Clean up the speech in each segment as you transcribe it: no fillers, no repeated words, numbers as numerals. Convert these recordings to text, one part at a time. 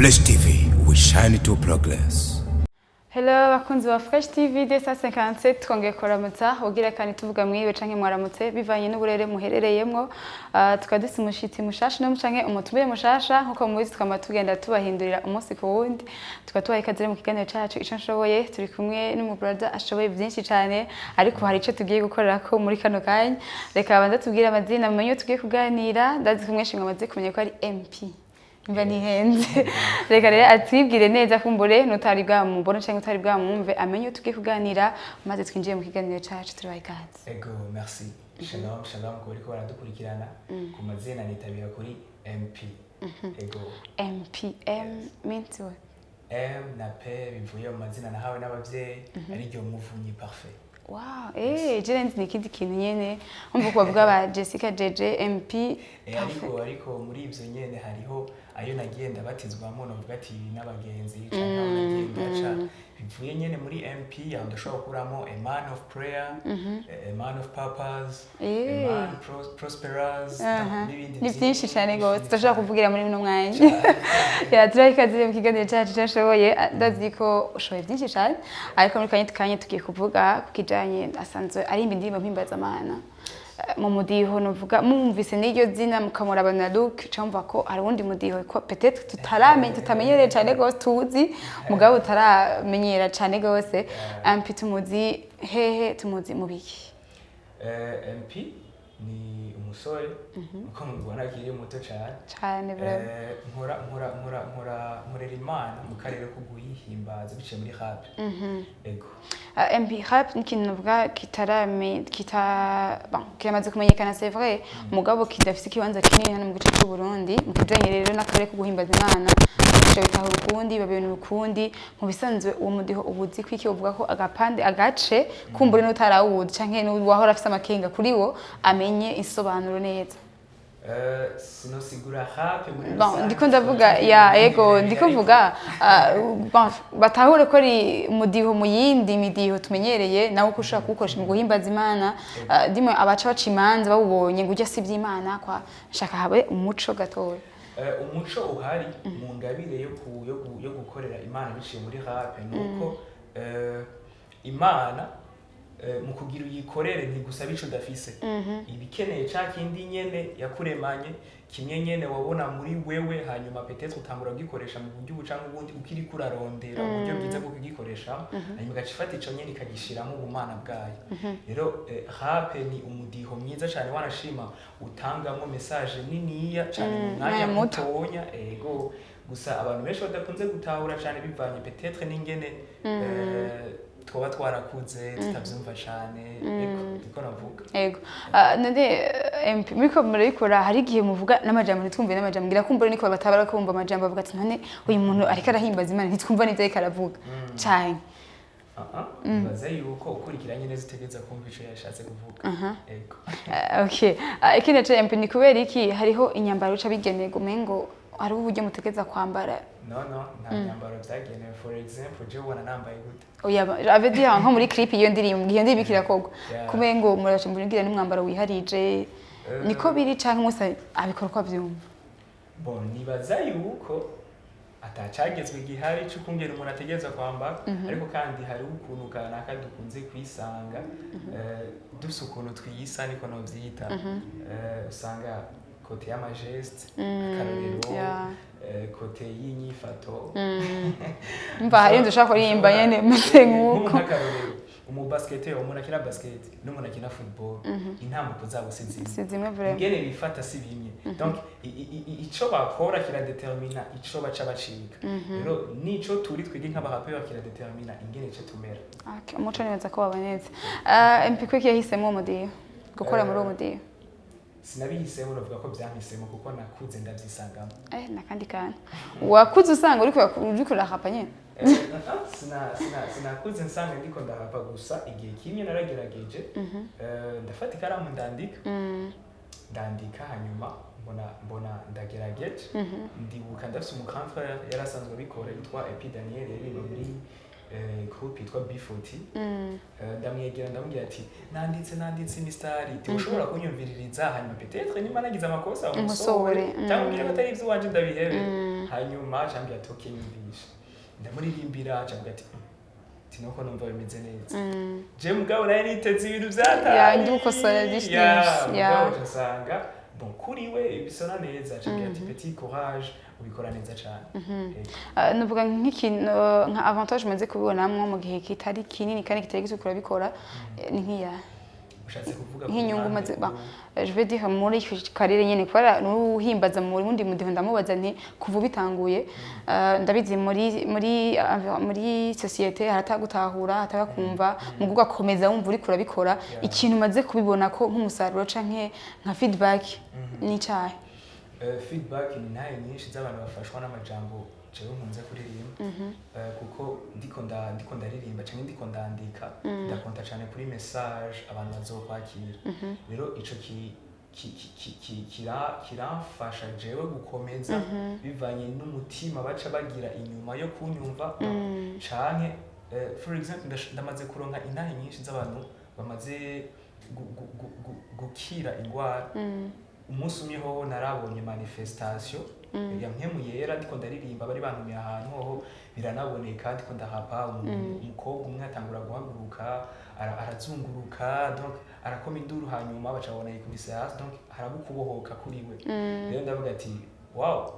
Fresh TV, we shine to progress. Hello bakunzi ba Fresh TV 257, twongeye kuramutsa ugira kandi tuvuga mwiwe canke mwaramutse bivanye n'uburere muherereyemwo. Tukaba dufise umushitsi mushasha no canke umutumire mushasha. Nkuko mubizi, twama tugenda tubahindurira umunsi ku wundi. Tukaba tubaha ikaze mu kiganiro cacu Ico Nshoboye. Turi kumwe n'umu brother ashoboye vyinshi cane, ariko hari ico tugiye gukorerako muri kano kanya. Reka banza tubwire amazina, mumenye uwo tugiye kuganira. Ndazi ko mwenshi mwamaze kumenya ko ari MP, imva ntihenze. Reka rero atwibwire neza, kumbure n'utari bwamubone canke utari bwamwumve amenye uwo tugiye kuganira, maze twinjiye mu kiganiro cacu. Turabaha ikaze. Ego, merci. Shalom, shalom ku bariko baradukurikirana. Ku mazina nitabira kuri MP. Ego. MP, M means what? M na P bivuye mu mazina nahawe n'abavyeyi, ariryo Muvunyi Parfait. Wow, je nzi ni ikindi kintu nyene umva ko bavuga ba Jessica, JJ, MP. Ariko muri ivyo nyene hariho ayo nagiye ndabatizwamo, novuga ati n'abagenzi canke aho nagiye ndaca, bivuye nyene muri MP, aho ndashobora gukuramo a man of prayer, a man of purpose, a man prosperous, n'ibindi. Ni byinshi cyane rwose tudashobora cyane. kuvugira muri uno mwanya. Ya, turaha ikaze mu kiganiro cyacu cyashoboye. Ndazi ko ushoboye byinshi cyane, ariko muri kanya tugiye kuvuga ku kijanye asanzwe arimba indirimbo mpimbazamana mu mudiho nuvuga mumvise n'iryo zina, mukamuraba na look, cyumva ko hari uwundi mudiho ko peut-être tutaramenye, tutamenyereye cyane rwose, tuzi mugabo utaramenyera cyane rwose. MP tumuzi hehe? Tumuzi mu biki? MP ni umusore, uko mubibona akiri muto cyane. Cyane vraiment. Nkora nkorera Imana mu karere ko guhimbaza biciye muri rap. Ego. MP, rap ni ikintu navuga kitarame kita, bon, kiramaze kumenyekana, c'est vrai, mugabo kidafise ikibanza kinini hano mu gice cy'u Burundi. Mu kijanye rero n'akarere ko guhimbaza Imana, benshi babitahura ukundi, babibona ukundi. Mu bisanzwe uwo mudiho ubuzi kwiki? Uvuga ko agapande agace kumbure n'utarawuzi canke n'uwahora afise amakenga kuri wo amenye insobanuro neza. Sinosigura rap muri Bon, rusange, ndiko ndavuga ya ego, ndiko mvuga bon, batahure ko ari umudiho mu yindi midiho tumenyereye, nawe uko ushobora kuwukoresha mu guhimbaza Imana. Dimwe abaca baca imanza bawubonye ngo ujya si iby'Imana, kwa shaka habe umuco gatoya. Umuco uhari mu ngabire yo gukorera Imana biciye muri rap ni uko Imana mu kugira uyikorere ntigusaba ico udafise. Ibikeneye ca kindi nyene yakuremanye, kimwe nyene wabona muri wewe, hanyuma peut-être utangura kugikoresha mu buryo ubu canke ubundi, ukiriko urarondera uburyo bwiza bwo kugikoresha, hanyuma ugaca ifata ico nyene ikagishiramo ubumana bwayo. Rero rap ni umudiho mwiza cane, wanashima utangamo message niniya cane mu mwanya mwanya muto. mutonya. Ego, gusa abantu benshi badakunze gutahura cane bivanye peut-être n'ingene twoba twarakuze tutavyumva cane. Ego, niko navuga. Ego. None MP, muriko murabikora, hari igihe muvuga n'amajambo ntitwumve n'amajambo, ngira kumbure niko batabara kumva amajambo, bavuga ati: "None uyu muntu ariko arahimbaza Imana, ntitwumva n'ivyo ariko aravuga." Cane. Ah, nibaza yuko ukurikiranye neza utegereza kumva ico yashatse kuvuga. Ego. Okay. Ikindi naco, MP, ni kubera iki hariho inyambaro uca bigenerwa, umengo hariho uburyo mutegeza kwambara? No, nta myambaro vyagenewe. For example, jewe ubona nambaye gute? Oya, ave dire nko muri clip iyo ndirimbo, iyo ndirimbo ikirakorwa, kumengo muraca mugira n'umwambaro wiharije. Niko biri canke mwese abikora uko avyumva? Bon, nibaza yuko atacagezwe gihari c'ukungena umuntu ategerezwa kwambara, ariko kandi hariho ukuntu kanaka dukunze kwisanga dufise ukuntu twiyisa, niko novyita. Usanga côté y'ama gestes, akarorero, côté y'inyifato. Mva hari inzu ushobora kuririmba nyene meze nk'uko. Nk'akarorero, umubasketteur, umuntu akina basket n'umuntu akina football, intambuko zabo si zimwe. Si zimwe vraiment. Ingene bifata si bimwe. Donc ico bakora kiradetermina ico baca bacika. Rero nico turi twige nk'aba rappeurs kiradetermina ingene ico tumera. Okay, umuco nibaza ko wabonetse. MP, kuki yahisemo uwo mudiho, gukora muri uwo mudiho? Sinabihisemo, navuga ko byampisemo kuko nakuze ndavyisangamo. Nakandi kantu wakuze usanga uriko urarapa nyene? Sinakuze nsanga ndiko ndarapa. Gusa igihe kimwe naragerageje, ndafata ikaramu ndandika, ndandika, hanyuma mbona ndagerageje. Ndibuka ndafise umu grand frère yari asanzwe abikora yitwa Epi Daniel, yaririmba muri Groupe yitwa B40. Ndamwegera, ndamubwira ati nanditse imisitari, ushobora kunyumviririza, hanyuma peut-être nimba nagize amakosa unkosore, umusore cyangwa umbwire ko atari iby'iwanje ndabihebe. Hanyuma acambwira ati: "Ok, nyumvisha." Ndamuririmbira, acambwira ati: "Tinoko numva bimeze neza." Je mugabo nari niteze ibintu vyataye. Ya, ndi gukosora byinshi byinshi, ya. Mugabo nsanga bon, kuri we bisona neza, acambwira ati: "Petit, courage, ubikora neza cyane." Nuvuga nk'ikintu nka avantage umaze kubibonamwo mu gihe kitari kinini kandi kitari gito urabikora, ni nk'iya Ushatse kuvuga ku nk'inyungu ruhande umaze ba je veux dire muri carrière nyene, kubera n'uhimbaza mu wundi mudiho, ndamubaza nti kuva ubitanguye, ndabizi muri société haratagutahura, hatagakumva, mu ugakomeza wumva uriko urabikora. Ikintu umaze kubibona ko nk'umusaruro canke nka feedback ni icahe? Feedback ni ntaye nyinshi z'abantu bafashwa n'amajambo jewe nkunze kuririmba. Kuko ndiko ndaririmba canke ndiko ndandika, ndakonta cane kuri message abantu bazokwakira. Rero ico ki ki- ki- ki- ki- kiramfasha jewe gukomeza, bivanye n'umutima baca bagira inyuma yo kunyumva. Canke for example, ndamaze kuronka intahe nyinshi z'abantu bamaze gukira ingwara. Umunsi umwe hoho narabonye manifestation ya Mpwemu Yera, ndiko ndaririmba, bari bantumiye ahantu hoho biranaboneka, ndiko ndahapa, umukobwa umwe atangura guhaguruka, arazunguruka, donc arakoma induru, hanyuma baca babona yikubise hasi, donc haraba ukubohoka kuri we. Rero ndavuga ati: "Wow,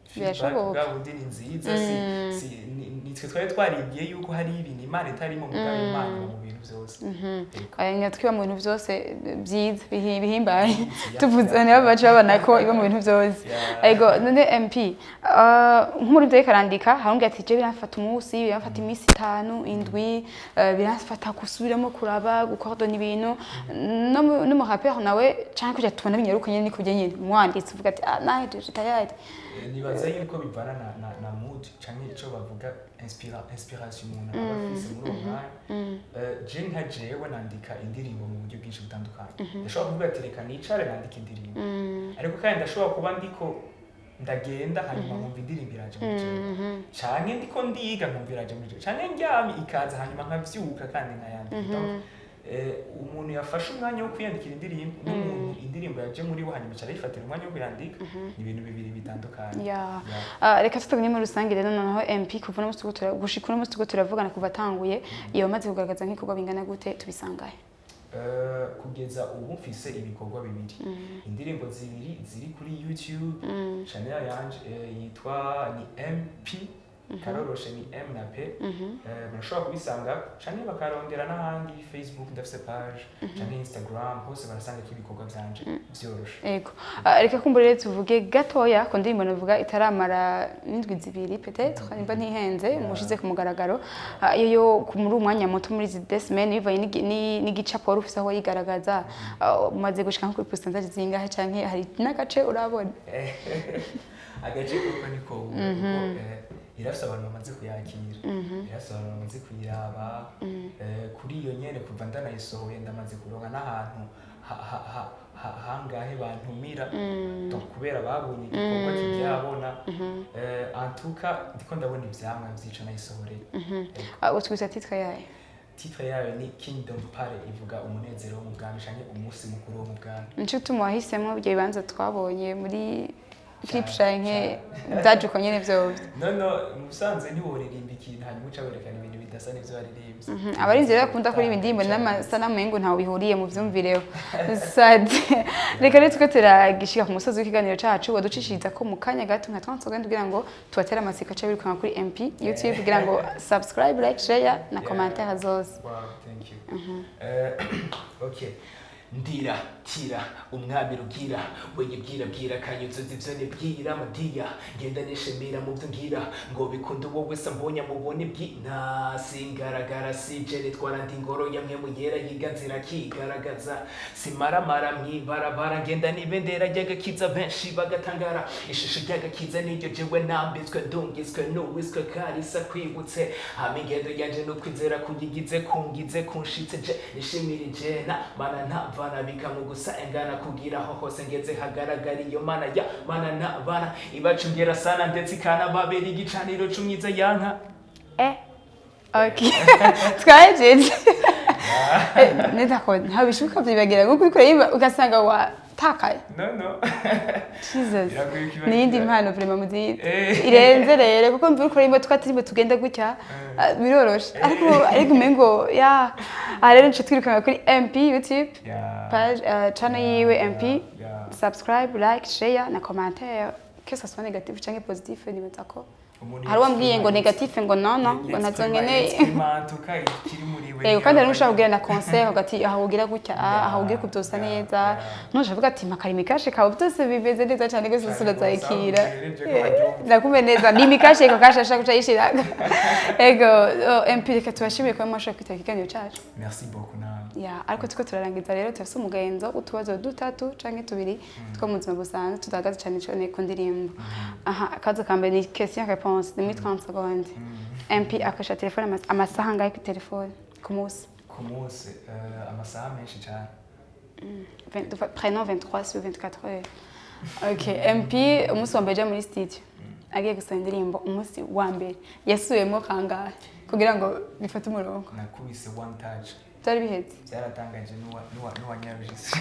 feedback." Birashoboka. Bwa bundi ni nziza, si nitwe twari twaribwiye yuko hari ibintu Imana itarimo, mugabo Imana iba mu bintu byose. Yego. Aya nyatwi iba mu bintu byose byiza bihimbaye tuvuze, niba baca babona ko iba mu bintu byose. Ego, none MP, nk'umuririmbyi ariko arandika, harambwira ati: "Je biramfata umunsi, biramfata iminsi 5, 7, biramfata gusubiramo, kuraba, gukordona ibintu." No mu rappeur nawe canke kuja tubona binyaruka nyene, ni kurya nyene umwanditsi uvuga ati: "Ah, nahejeje, tayari." Nibaza yuko bivana na mood canke ico bavuga inspiration umuntu aba afise muri uwo mwanya. Je nka jewe nandika indirimbo mu buryo bwinshi butandukanye. Ndashobora kuvuga ati: "Reka nicare nandika indirimbo," ariko kandi ndashobora kuba ndiko ndagenda, hanyuma nkumva indirimbo iraje muri jewe, canke ndiko ndiga nkumva iraje muri jewe, canke ndyamye ikaza, hanyuma nkavyuka kandi nkayandika. Donc, umuntu yafashe umwanya wo kwiyandikira indirimbo n'umuntu indirimbo yaje muri we hanyuma ica arayifatira umwanya wo kuyandika, ni ibintu bibiri bitandukanye. Ya. Ya. Ah, reka tutagumye muri rusange rero. Noneho MP, kuva uno munsi turiko gushika uno munsi turiko turavugana, kuva atanguye, iyo bamaze kugaragaza nk'ibikorwa bingana gute, tubisangahe? Kugeza ubu mfise ibikorwa bibiri, indirimbo zibiri ziri kuri YouTube channel yanje, yitwa ni MP, karoroshe, ni M na P. Murashobora kubisanga canke bakarondera n'ahandi, Facebook ndafise page, canke Instagram, hose barasanga ko ibikorwa vyanje vyoroshe. Ego. Ah, reka kumbura rero tuvuge gatoya ku ndirimbo navuga itaramara n'indwi 2 peut-être, nimba ntihenze, mushize ku mugaragaro. Ah, iyo yo muri uwo mwanya muto, muri izi 2 semaines, bivanye n'igicapo wari ufise aho yigaragaza, ah, umaze gushika nko kuri pourcentage zingahe, canke hari n'agace urabona? Agace koko niko kuko irafise abantu bamaze kuyakira, irafise abantu bamaze kuyiraba. Kuri iyo nyene, kuva ndanayisohoye, ndamaze kuronka n'ahantu hangahe bantumira. Donc kubera babonye igikorwa kiryabona. En tout cas ndiko ndabona ivyamwa vyico nayisohoreye. Ah, utwisa titre yayo? Titre yayo ni Kingdom Party, ivuga umunezero wo mu bwami canke umunsi mukuru wo mu bwami. Nico gituma wahisemo ibyo bibanza twabonye muri clip, Cane, canke byaje uko nyene vyovyo? No, musanze ntiworirimba ikintu hanyuma uca werekana ibintu bidasa n'ivyo waririmbye. Abarinzi rero bakunda kuririmba indirimbo n'amasanamu mengo ntawe bihuriye, mu vyumvireho sade. Reka rero tuko turagishika ku musozi w'ikiganiro cacu, waducishiriza ko mu kanya gato nka 30 secondes kugira ngo tubatere amatsiko ace birukanka kuri MP YouTube kugira ngo subscribe, like, share na commentaire zose. Wow, thank you. Okay. Ndira tira umwami rugira we yibwira bwira kanyuzuza ivyo nibwira madiya, ngenda nishimira mu byo ngira ngo bikunde uwo wese ambonye amubone bwina, singaragara sije nitwara ndi ngoro ya Mpwemu Yera yiganzira kigaragaza, simaramara mwibarabara, ngenda n'ibendera ry'agakiza benshi bagatangara, ishusho ry'agakiza niryo jewe nambitswe, ndungitswe n'uwiswe karisa kwibutse hama ingendo yanje n'ukwizera kuyigize kungize kunshitse je nishimirije na mana ntavana bikamwe gusa engana kugira aho hose ngeze hagaragara iyo mana ya mana ntabana ibacungera sana ndetse ikanababera igicaniro c'umwiza yanka. Eh. Okay, twahejeje. Neza ko ntabishoboka byibagira kuko uriko uririmba ugasanga watakaye. No. Jesus. Biragoye kwibagira. Niyindi mpano vraiment muzita irenze rero, kuko mvura ukora twa tugenda gutya, biroroshe, ariko umengo ya aha rero nce twirukanga kuri MP YouTube page, channel yiwe MP. Subscribe, like, share na commentaire, que ça soit négatif canke positif. Nibaza ko Umuntu hari uwambwiye ngo négatif, ngo non, ngo nazo nkeneye. Experimenta ikiri muri we. Yego, kandi hari n'ushaka kugira na conseil hagati aho ugira gutya, aho ugira kubyosa neza. Ntushaka kuvuga ati makarimi kashe kawe byose bimeze neza cyane rwose, Cyane urazayikira. rwose, aho ugereje ko baryumva. Ndakumve neza ni imikashe ko kashe ashaka guca yishiraga. Ego, oh, MP, reka tubashimiye kuba mwashoboye kwitaba ikiganiro cyacu. Merci beaucoup nawe. Ya, ariko tuko turarangiza rero, turafise umugenzo utubazo dutatu canke tubiri two mu buzima busanzwe, tudahagaze cyane cyane ku ndirimbo. Aha, akabazo ka mbere ni question réponse, ni muri 30 secondes. MP akoresha telefone amasaha angahe kuri telefone ku munsi? Ku munsi, amasaha menshi cyane. Prenons 23 sur 24 heures. Ok, MP, umunsi wa mbere aja muri studio agiye gusaba indirimbo, umunsi wa mbere yasubiyemo kangahe kugira ngo bifate umurongo? Nakubise one touch. Byari biheze. Byaratangaje n'uwanyarujise.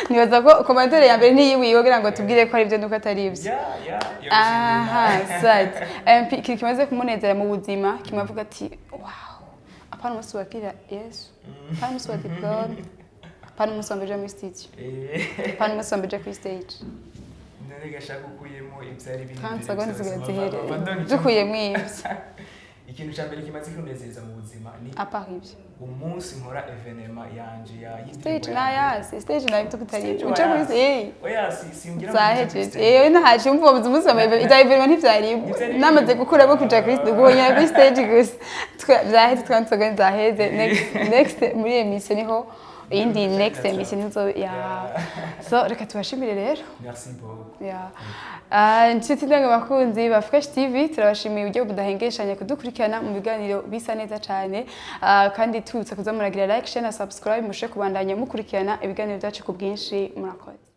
Nibaza ko commentaire ya mbere niyiwiwe kugira ngo tubwire ko ari ibyo nuko atari ibyo. Ya. Aha, sat MP, ikintu kimaze kumunezera mu buzima kimwe avuga ati wow, apana umunsi wakira Yesu, apana umunsi wa diplôme, apana umunsi wa mbere uja muri studio, apana umunsi wa mbere uja kuri stage. None gashaka ukuyemo ibyari biri 30 imbere secondes byose, zigaye zihere. Dukuyemo Dukuyemo ibyo. Ikintu cya mbere kimaze kunezeza mu buzima ni À part ibyo. umunsi nkora événement yanje ya Stage nayasi, stage nayo tukutari Stage uca kuri wayasi. Oya, si singira. Zahejeje yewe, ntaje umva umunsi wa mbere ibya événement ntivyari Ntivyari. namaze gukuramo kuja kuri guhonyera kuri stage gusa. Vyaheze, 30 secondes zaheze. Next muri émission niho iyindi next émission nizo ya. So reka tubashimire rero. Merci beaucoup. Ya. Inshuti ndanga bakunzi ba Fresh TV, turabashimiye uburyo budahengeshanya kudukurikirana mu biganiro bisa neza cyane. Kandi tubutse kuza muragira like, share na subscribe, mushe kubandanya mukurikirana ibiganiro byacu ku bwinshi. Murakoze.